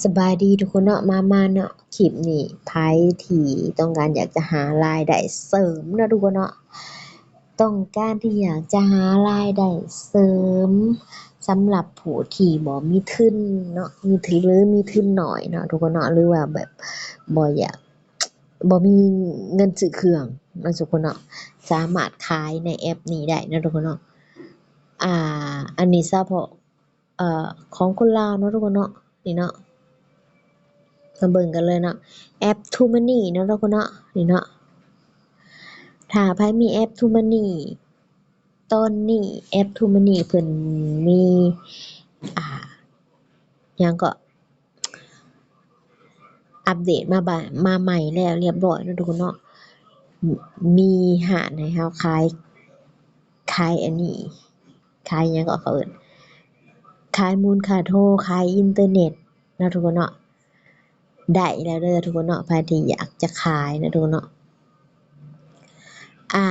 ສະບາຍດີທຸກຄົນເນາະ ມາ ມາເນາະ ຄລິບນີ້ ໃຜທີ່ຕ້ອງການຢາກຈະຫາລາຍໄດ້ເສີມເນາະທຸກຄົນເນາະ ຕ້ອງການທີ່ຢາກຈະຫາລາຍໄດ້ເສີມ ສຳລັບຜູ້ທີ່ບໍ່ມີທຶນເນາະ ມີທຶນ ຫຼື ມີທຶນໜ້ອຍເນາະທຸກຄົນເນາະ ຫຼືວ່າແບບບໍ່ຢາກ ບໍ່ມີເງິນຊື້ເຄື່ອງເນາະທຸກຄົນເນາະ ສາມາດຂາຍໃນແອັບນີ້ໄດ້ເນາະທຸກຄົນເນາະ ອ່າ ອັນນີ້ສະເພາະ ເອີ ຂອງຄົນລາວເນາະທຸກຄົນເນາະ ນີ້ເນາະ ມາເບິ່ງກັນເລີຍເນາະ ແອັບທູມັນນີເນາະທຸກຄົນເນາະ ນີ້ເນາະ ຖ້າໃຜມີແອັບທູມັນນີ ຕອນນີ້ແອັບທູມັນນີເພິ່ນມີ ອ່າ ຫຍັງເກາະ ອັບເດດມາບາ ມາໃໝ່ແລ້ວລຽບຮ້ອຍເນາະທຸກຄົນເນາະ ມີຮ້ານໃຫ້ເຮົາຂາຍ ຂາຍອັນນີ້ ຂາຍຫຍັງເກາະເຂົາເອີ້ນ ຂາຍມູນຄ່າໂທ ຂາຍອິນເຕີເນັດເນາະທຸກຄົນເນາະ ໄດ້ແລ້ວເດີທຸກຄົນເນາະ ໃຜທີ່ຢາກຈະຂາຍເນາະທຸກຄົນເນາະ ອ່າ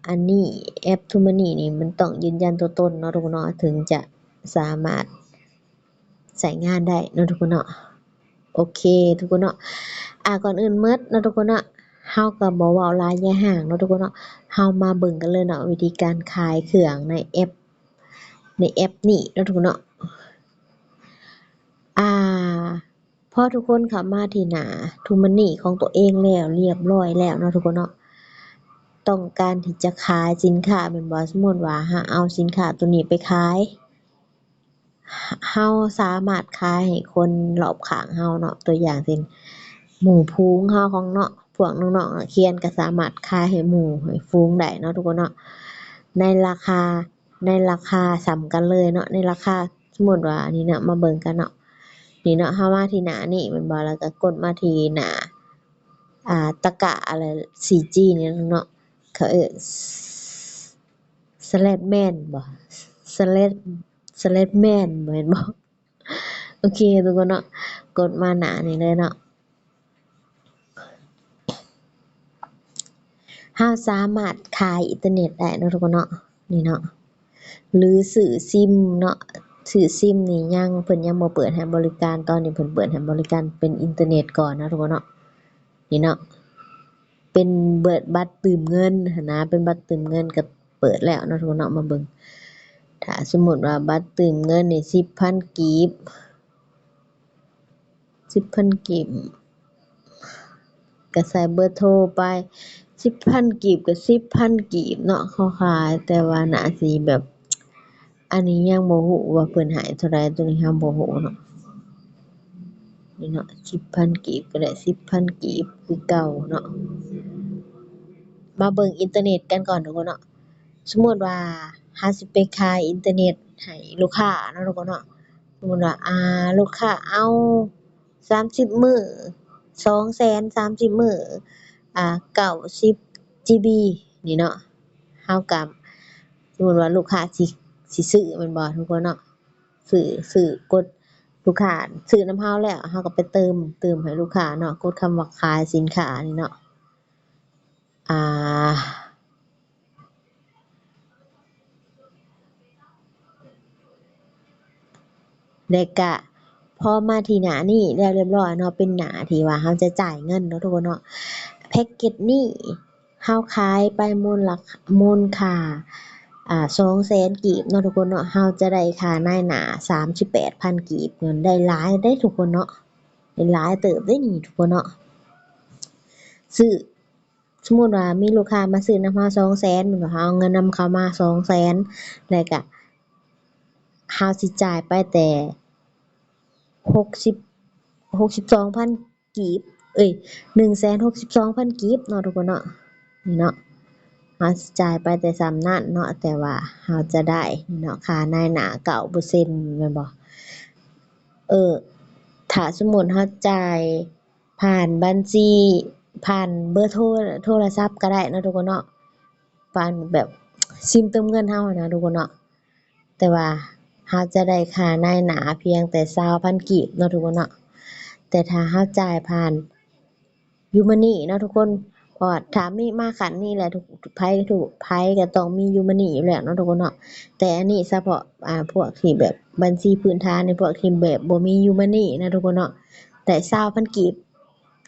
ອັນນີ້ແອັບທູມັນນີນີ້ມັນຕ້ອງຢືນຢັນຕົວຕົນເນາະທຸກຄົນເນາະ ເຖິງຈະສາມາດ ໃຊ້ງານໄດ້ເນາະທຸກຄົນເນາະ ໂອເຄທຸກຄົນເນາະ ອ່າ ກ່ອນອື່ນໝົດເນາະທຸກຄົນເນາະ ເຮົາກໍບໍ່ເວົ້າຫຼາຍຢາຍຫ່າງເນາະທຸກຄົນເນາະ ເຮົາມາເບິ່ງກັນເລີຍເນາະ ວິທີການຂາຍເຄື່ອງໃນແອັບ ໃນແອັບນີ້ເນາະທຸກຄົນເນາະ ອ່າ ພໍທຸກຄົນເຂົ້າມາທີ່ໜ້າທູມັນນີຂອງຕົວເອງແລ້ວລຽບຮ້ອຍແລ້ວເນາະທຸກຄົນເນາະ ຕ້ອງການທີ່ຈະຂາຍສິນຄ້າແມ່ນບໍ່ ສົມມຸດວ່າເຮົາເອົາສິນຄ້າຕົວນີ້ໄປຂາຍ ເຮົາສາມາດຂາຍໃຫ້ຄົນລອບຂ້າງເຮົາເນາະ ຕົວຢ່າງເຊັ່ນ ໝູ່ຝູງເຮົາຂອງເນາະ ພວກນ້ອງໆນັກຮຽນກໍສາມາດຂາຍໃຫ້ໝູ່ໃຫ້ຝູງໄດ້ເນາະທຸກຄົນເນາະ ໃນລາຄາ ໃນລາຄາສ່ຳກັນເລີຍເນາະ ໃນລາຄາ ສົມມຸດວ່ານີ້ເນາະ ມາເບິ່ງກັນເນາະ ນີ້ເນາະ ເຮົາມາທີ່ໜ້ານີ້ແມ່ນບໍ່ ແລ້ວກໍກົດມາທີ່ໜ້າ ອ່າ ຕະກະອະໄລ ສີ່ຈີ ນີ້ເນາະ ເຂົາເອີ້ນ ສະແລັດແມນບໍ່ ສະແລັດ ສະແລັດແມນບໍ່ ແມ່ນບໍ່? ໂອເຄທຸກຄົນເນາະ ກົດມາໜ້ານີ້ເລີຍເນາະ ເຮົາສາມາດຂາຍອິນເຕີເນັດໄດ້ເນາະທຸກຄົນເນາະ ນີ້ເນາະ ຫຼືຊື້ຊິມເນາະ ຊື້ຊິມນີ້ຍັງ ເພິ່ນຍັງບໍ່ເປີດໃຫ້ບໍລິການ ຕອນນີ້ເພິ່ນເປີດໃຫ້ບໍລິການເປັນອິນເຕີເນັດກ່ອນເນາະທຸກຄົນເນາະ ນີ້ເນາະ ເປັນເບີດ ບັດຕື່ມເງິນຫັ້ນນະ ເປັນບັດຕື່ມເງິນກໍເປີດແລ້ວເນາະທຸກຄົນເນາະ ມາເບິ່ງ ຖ້າສົມມຸດວ່າບັດຕື່ມເງິນນີ້ ສິບພັນກີບ ສິບພັນກີບ ກໍໃສ່ເບີໂທໄປ ສິບພັນກີບກໍສິບພັນກີບເນາະ ເຂົາຂາຍ ແຕ່ວ່າໜ້າຊິແບບ ອັນນີ້ຍັງບໍ່ຮູ້ວ່າເພິ່ນໃຫ້ເທົ່າໃດ ຕົວນີ້ເຮົາບໍ່ຮູ້ເນາະ ນີ້ເນາະ ສິບພັນກີບກໍໄດ້ສິບພັນກີບຄືເກົ່າເນາະ ມາເບິ່ງອິນເຕີເນັດກັນກ່ອນທຸກຄົນເນາະ ສົມມຸດວ່າເຮົາຊິໄປຂາຍອິນເຕີເນັດໃຫ້ລູກຄ້າເນາະທຸກຄົນເນາະ ສົມມຸດວ່າ ອ່າ ລູກຄ້າເອົາສາມສິບມື້ ສອງແສນ ສາມສິບມື້ ອ່າ ເກົ້າສິບຈີບີ ນີ້ເນາະ ເຮົາກໍ ສົມມຸດວ່າລູກຄ້າຊິ ຊິຊື້ແມ່ນບໍ່ທຸກຄົນເນາະ ຊື້ ຊື້ ກົດ ລູກຄ້າຊື້ນຳເຮົາແລ້ວ ເຮົາກໍໄປເຕີມ ເຕີມໃຫ້ລູກຄ້າເນາະ ກົດຄຳວ່າຂາຍສິນຄ້ານີ້ເນາະ ອ່າ ແລ້ວກະພໍມາທີ່ໜ້ານີ້ແລ້ວລຽບຮ້ອຍເນາະ ເປັນໜ້າທີ່ວ່າເຮົາຈະຈ່າຍເງິນເນາະທຸກຄົນເນາະ ແພັກເກັດນີ້ເຮົາຂາຍໄປມູນລະ ມູນຄ່າ ອ່າ ສອງແສນກີບເນາະທຸກຄົນເນາະ ເຮົາຈະໄດ້ຄ່ານາຍໜ້າສາມສິບແປດພັນກີບ ເງິນໄດ້ຫຼາຍເດ້ທຸກຄົນເນາະ ໄດ້ຫຼາຍເຕີບເດ້ນີ້ທຸກຄົນເນາະ ຊື້ ສົມມຸດວ່າມີລູກຄ້າມາຊື້ນຳເຮົາສອງແສນ ແມ່ນບໍ່ ເຮົາເອົາເງິນນຳເຂົາມາສອງແສນ ແລ້ວກະເຮົາຊິຈ່າຍໄປແຕ່ຫົກສິບ ຫົກສິບສອງພັນກີບ ເອີຍ ໜຶ່ງແສນຫົກສິບສອງພັນກີບເນາະທຸກຄົນເນາະ ນີ້ເນາະ ເຮົາຊິຈ່າຍໄປແຕ່ສ່ຳນັ້ນເນາະ ແຕ່ວ່າເຮົາຈະໄດ້ນີ້ເນາະ ຄ່ານາຍໜ້າເກົ້າເປີເຊັນແມ່ນບໍ່ ເອີ ຖ້າສົມມຸດເຮົາຈ່າຍ ຜ່ານບັນຊີ ຜ່ານເບີໂທ ໂທລະສັບກໍໄດ້ເນາະທຸກຄົນເນາະ ຜ່ານແບບຊິມເຕີມເງິນເຮົາຫັ້ນນະທຸກຄົນເນາະ ແຕ່ວ່າເຮົາຈະໄດ້ຄ່ານາຍໜ້າພຽງແຕ່ຊາວພັນກີບເນາະທຸກຄົນເນາະ ແຕ່ຖ້າເຮົາຈ່າຍຜ່ານຢູມັນນີເນາະທຸກຄົນ ເພາະວ່າຖ້າມີມາຂັ້ນນີ້ແຫຼະ ທຸກ ໃຜ ທຸກ ໃຜກໍຕ້ອງມີຢູມັນນີຢູ່ແລ້ວເນາະທຸກຄົນເນາະ. ແຕ່ອັນນີ້ສະເພາະ ອ່າ ພວກທີ່ແບບບັນຊີພື້ນຖານ ໃນພວກທີ່ແບບບໍ່ມີຢູມັນນີນະທຸກຄົນເນາະ ໄດ້ຊາວພັນກີບ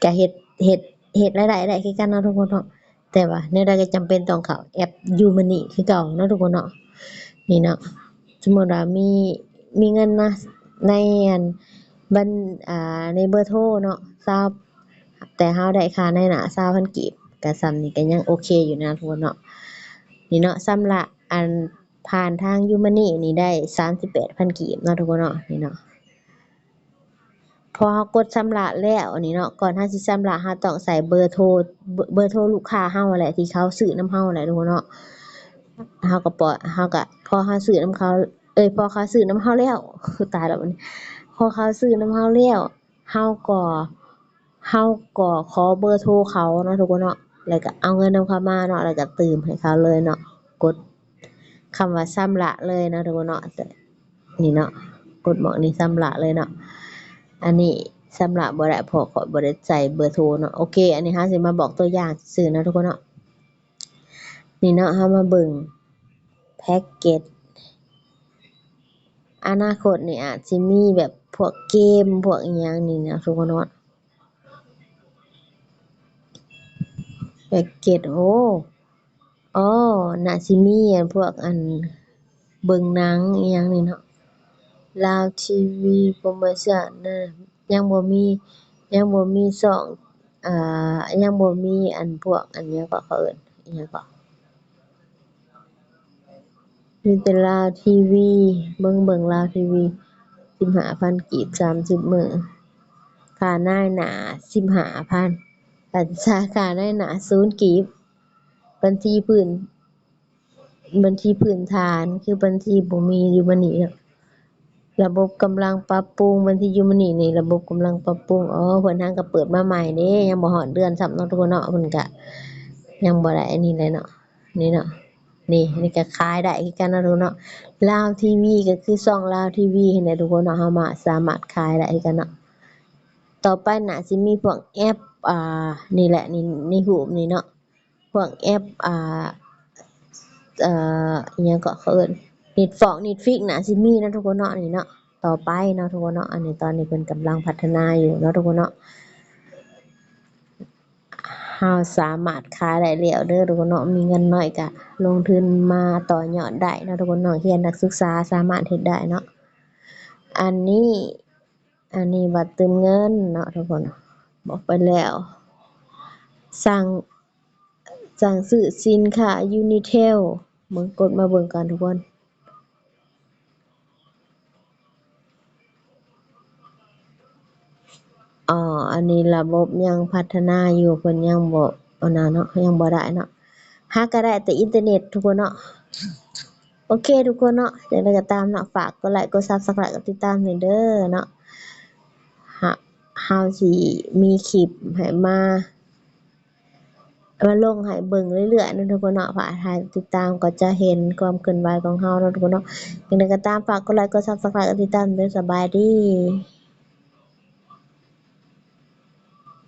ກະເຮັດ ເຮັດ ເຮັດລາຍໄດ້ໄດ້ຄືກັນເນາະທຸກຄົນເນາະ. ແຕ່ວ່າແນວໃດກໍຈຳເປັນຕ້ອງເຂົ້າແອັບຢູມັນນີຄືເກົ່າເນາະທຸກຄົນເນາະ. ນີ້ເນາະ ສົມມຸດວ່າມີ ມີເງິນນະ ໃນອັນ ບັນ ອ່າ ໃນເບີໂທເນາະ ຊາວ ແຕ່ເຮົາໄດ້ຄ່ານາຍໜ້າຊາວພັນກີບ ກະສ່ຳນີ້ກະຍັງໂອເຄຢູ່ນະທຸກຄົນເນາະ. ນີ້ເນາະ ຊຳລະອັນຜ່ານທາງຢູມັນນີນີ້ໄດ້ສາມສິບແປດພັນກີບເນາະທຸກຄົນເນາະ. ນີ້ເນາະ ພໍເຮົາກົດຊຳລະແລ້ວນີ້ເນາະ ກ່ອນເຮົາຊິຊຳລະ ເຮົາຕ້ອງໃສ່ເບີໂທ ເບີ ເບີໂທລູກຄ້າເຮົາຫັ້ນແຫຼະ ທີ່ເຂົາຊື້ນຳເຮົາແຫຼະທຸກຄົນເນາະ. ເຮົາກໍປ່ອຍ ເຮົາກໍ ພໍເຮົາຊື້ນຳເຂົາ ເອີຍ ພໍເຂົາຊື້ນຳເຮົາແລ້ວ ຕາຍແລ້ວບັດນີ້ ພໍເຂົາຊື້ນຳເຮົາແລ້ວ ເຮົາກໍ ເຮົາກໍຂໍເບີໂທເຂົາເນາະທຸກຄົນເນາະ ແລ້ວກໍເອົາເງິນນຳເຂົາມາເນາະ ແລ້ວກໍຕື່ມໃຫ້ເຂົາເລີຍເນາະ. ກົດຄຳວ່າຊຳລະເລີຍເນາະທຸກຄົນເນາະ. ນີ້ເນາະ ກົດໝ່ອງນີ້ຊຳລະເລີຍເນາະ. ອັນນີ້ຊຳລະບໍ່ໄດ້ ເພາະຂ້ອຍບໍ່ໄດ້ໃສ່ເບີໂທເນາະ. ໂອເຄ ອັນນີ້ເຮົາຊິມາບອກຕົວຢ່າງຊື່ໆເນາະທຸກຄົນເນາະ. ນີ້ເນາະ ເຮົາມາເບິ່ງແພັກເກັດ ອະນາຄົດນີ້ອາດຊິມີແບບພວກເກມ ພວກອີ່ຫຍັງນີ້ເນາະທຸກຄົນເນາະ. ແພັກເກັດ ໂອ້ ອໍ ໜ້າຊິມີອັນພວກອັນເບິ່ງໜັງອີ່ຫຍັງນີ້ເນາະ ລາວທີວີໂປຣໂມຊັນນະ ຍັງບໍ່ມີ ຍັງບໍ່ມີຊ່ອງ ອ່າ ຍັງບໍ່ມີອັນພວກອັນຫຍັງເກາະ ເຂົາເອີ້ນອີ່ຫຍັງເກາະ ມີແຕ່ລາວທີວີ ເບິ່ງ ເບິ່ງລາວທີວີ ສິບຫ້າພັນກີບ ສາມສິບມື້ ຄ່ານາຍໜ້າສິບຫ້າພັນ ຄ່າ ຄ່ານາຍໜ້າສູນກີບ ບັນຊີພື້ນ ບັນຊີພື້ນຖານ ຄືບັນຊີບໍ່ມີຢູ່ບັດນີ້ເນາະ. ລະບົບກຳລັງປັບປຸງ ບັນຊີຢູມັນນີນີ້ ລະບົບກຳລັງປັບປຸງ. ອໍ ເພິ່ນຫາກໍເປີດມາໃໝ່ເດ້ ຍັງບໍ່ຮອດເດືອນຊ້ຳເນາະທຸກຄົນເນາະ ເພິ່ນກະຍັງບໍ່ໄດ້ອັນນີ້ເລີຍເນາະ. ນີ້ເນາະ ນີ້ ນີ້ກໍຂາຍໄດ້ຄືກັນເນາະທຸກຄົນເນາະ. ລາວທີວີ ກໍຄືຊ່ອງລາວທີວີຫັ້ນແຫຼະທຸກຄົນເນາະ ເຮົາມາສາມາດຂາຍໄດ້ຄືກັນເນາະ. ຕໍ່ໄປໜ້າຊິມີພວກແອັບ ອ່າ ນີ້ແຫຼະ ນີ້ ໃນຮູບນີ້ເນາະ ພວກແອັບ ອ່າ ເອີ ອີ່ຫຍັງເກາະ ເຂົາເອີ້ນ Netflix Netflix ໜ້າຊິມີເນາະທຸກຄົນເນາະ ນີ້ເນາະ ຕໍ່ໄປເນາະທຸກຄົນເນາະ. ອັນນີ້ຕອນນີ້ເພິ່ນກຳລັງພັດທະນາຢູ່ເນາະທຸກຄົນເນາະ. ເຮົາສາມາດຂາຍໄດ້ແລ້ວເດີທຸກຄົນເນາະ ມີເງິນໜ້ອຍກະລົງທຶນມາຕໍ່ຍອດໄດ້ເນາະທຸກຄົນເນາະ ນັກຮຽນນັກສຶກສາສາມາດເຮັດໄດ້ເນາະ. ອັນນີ້ ອັນນີ້ບັດເຕີມເງິນເນາະທຸກຄົນ ບອກໄປແລ້ວ ສັ່ງ ສັ່ງຊື້ສິນຄ້າ Unitel ເບິ່ງ ກົດມາເບິ່ງກັນທຸກຄົນ. ອໍ ອັນນີ້ລະບົບຍັງພັດທະນາຢູ່ ເພິ່ນຍັງບໍ່ ອັນນັ້ນເນາະ ຍັງບໍ່ໄດ້ເນາະ ຫາກະໄດ້ແຕ່ອິນເຕີເນັດທຸກຄົນເນາະ. ໂອເຄທຸກຄົນເນາະ ຈັ່ງໃດກໍຕາມເນາະ ຝາກກົດໄລກົດ Subscribe ກົດຕິດຕາມໃຫ້ເດີເນາະ. ເຮົາ ເຮົາຊິມີຄລິບໃຫ້ມາ ມາລົງໃຫ້ເບິ່ງເລື້ອຍໆເນາະທຸກຄົນເນາະ. ຝາກໃຫ້ຕິດຕາມກໍຈະເຫັນຄວາມເຄື່ອນໄຫວຂອງເຮົາເນາະທຸກຄົນເນາະ. ຈັ່ງໃດກໍຕາມ ຝາກກົດໄລກົດ Subscribe ກົດຕິດຕາມເດີ. ສະບາຍດີ.